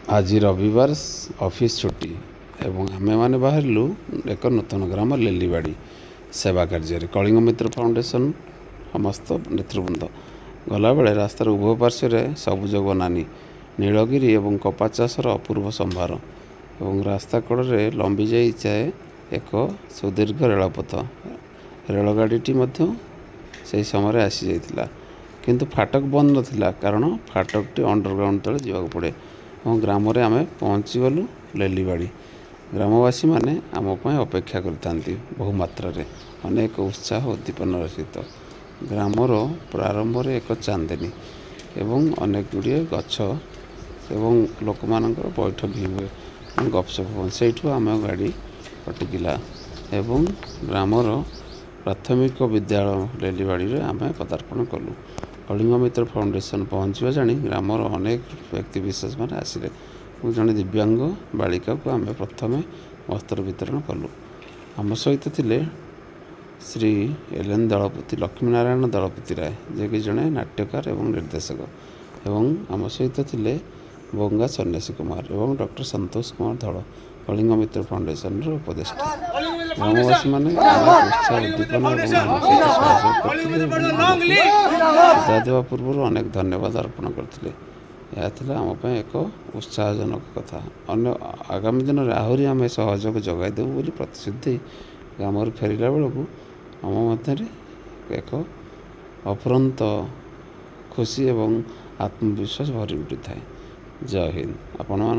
ଆଜି ରବିବାର, ଅଫିସ୍ ଛୁଟି ଏବଂ ଆମେମାନେ ବାହାରିଲୁ ଏକ ନୂତନ ଗ୍ରାମ ଲିଲିବାଡ଼ି ସେବା କାର୍ଯ୍ୟରେ। କଳିଙ୍ଗ ମିତ୍ର ଫାଉଣ୍ଡେସନ୍ ସମସ୍ତ ନେତୃବୃନ୍ଦ ଗଲାବେଳେ ରାସ୍ତାର ଉଭୟ ପାର୍ଶ୍ୱରେ ସବୁଜ ବନାନୀ, ନୀଳଗିରି ଏବଂ କପା ଚାଷର ଅପୂର୍ବ ସମ୍ଭାର ଏବଂ ରାସ୍ତା କଡ଼ରେ ଲମ୍ବି ଯାଇଥାଏ ଏକ ସୁଦୀର୍ଘ ରେଳପଥ। ରେଳଗାଡ଼ିଟି ମଧ୍ୟ ସେହି ସମୟରେ ଆସିଯାଇଥିଲା, କିନ୍ତୁ ଫାଟକ ବନ୍ଦ ନଥିଲା, କାରଣ ଫାଟକଟି ଅଣ୍ଡରଗ୍ରାଉଣ୍ଡ ତଳେ ଯିବାକୁ ପଡ଼େ। ଏବଂ ଗ୍ରାମରେ ଆମେ ପହଞ୍ଚିଗଲୁ ଲେଲିବାଡ଼ି। ଗ୍ରାମବାସୀମାନେ ଆମ ପାଇଁ ଅପେକ୍ଷା କରିଥାନ୍ତି ବହୁ ମାତ୍ରାରେ ଅନେକ ଉତ୍ସାହ ଉଦ୍ଦୀପନାର ସହିତ। ଗ୍ରାମର ପ୍ରାରମ୍ଭରେ ଏକ ଚାନ୍ଦିନୀ ଏବଂ ଅନେକ ଗୁଡ଼ିଏ ଗଛ ଏବଂ ଲୋକମାନଙ୍କର ବୈଠକ ହୁଏ, ଗପସପ ହୁଅନ୍ତି। ସେଇଠୁ ଆମ ଗାଡ଼ି ଅଟକିଲା ଏବଂ ଗ୍ରାମର ପ୍ରାଥମିକ ବିଦ୍ୟାଳୟ ଲେଲିବାଡ଼ିରେ ଆମେ ପଦାର୍ପଣ କଲୁ। କଳିଙ୍ଗ ମିତ୍ର ଫାଉଣ୍ଡେସନ୍ ପହଞ୍ଚିବା ଜାଣି ଗ୍ରାମର ଅନେକ ବ୍ୟକ୍ତି ବିଶେଷ ମାନେ ଆସିଲେ ଏବଂ ଜଣେ ଦିବ୍ୟାଙ୍ଗ ବାଳିକାକୁ ଆମେ ପ୍ରଥମେ ବସ୍ତ୍ର ବିତରଣ କଲୁ। ଆମ ସହିତ ଥିଲେ ଶ୍ରୀ ଏଲ୍ ଏନ୍ ଦଳପତି, ଲକ୍ଷ୍ମୀନାରାୟଣ ଦଳପତି ରାୟ, ଯିଏକି ଜଣେ ନାଟ୍ୟକାର ଏବଂ ନିର୍ଦ୍ଦେଶକ, ଏବଂ ଆମ ସହିତ ଥିଲେ ବଙ୍ଗା ସନ୍ନ୍ୟାସୀ କୁମାର ଏବଂ ଡକ୍ଟର ସନ୍ତୋଷ କୁମାର ଧଳ, କଳିଙ୍ଗ ମିତ୍ର ଫାଉଣ୍ଡେସନର ଉପଦେଷ୍ଟା। ଗ୍ରାମବାସୀମାନେ ଅନେକ ଉତ୍ସାହ ଉଦ୍ଦୀପନା ଏବଂ ଆମ ସହିତ ସହଯୋଗ କରିଥିଲେ ଏବଂ ଆମକୁ ବିଦାୟ ଦେବା ପୂର୍ବରୁ ଅନେକ ଧନ୍ୟବାଦ ଅର୍ପଣ କରିଥିଲେ। ଏହା ଥିଲା ଆମ ପାଇଁ ଏକ ଉତ୍ସାହଜନକ କଥା। ଅନ୍ୟ ଆଗାମୀ ଦିନରେ ଆହୁରି ଆମେ ସହଯୋଗ ଯୋଗାଇ ଦେବୁ ବୋଲି ପ୍ରତିଶ୍ରୁତି ଦେଇ ଗ୍ରାମରୁ ଫେରିଲା ବେଳକୁ ଆମ ମଧ୍ୟରେ ଏକ ଅଫୁରନ୍ତ ଖୁସି ଏବଂ ଆତ୍ମବିଶ୍ୱାସ ଭରି ଉଠିଥାଏ। ଜୟ ହିନ୍ଦ। ଆପଣମାନେ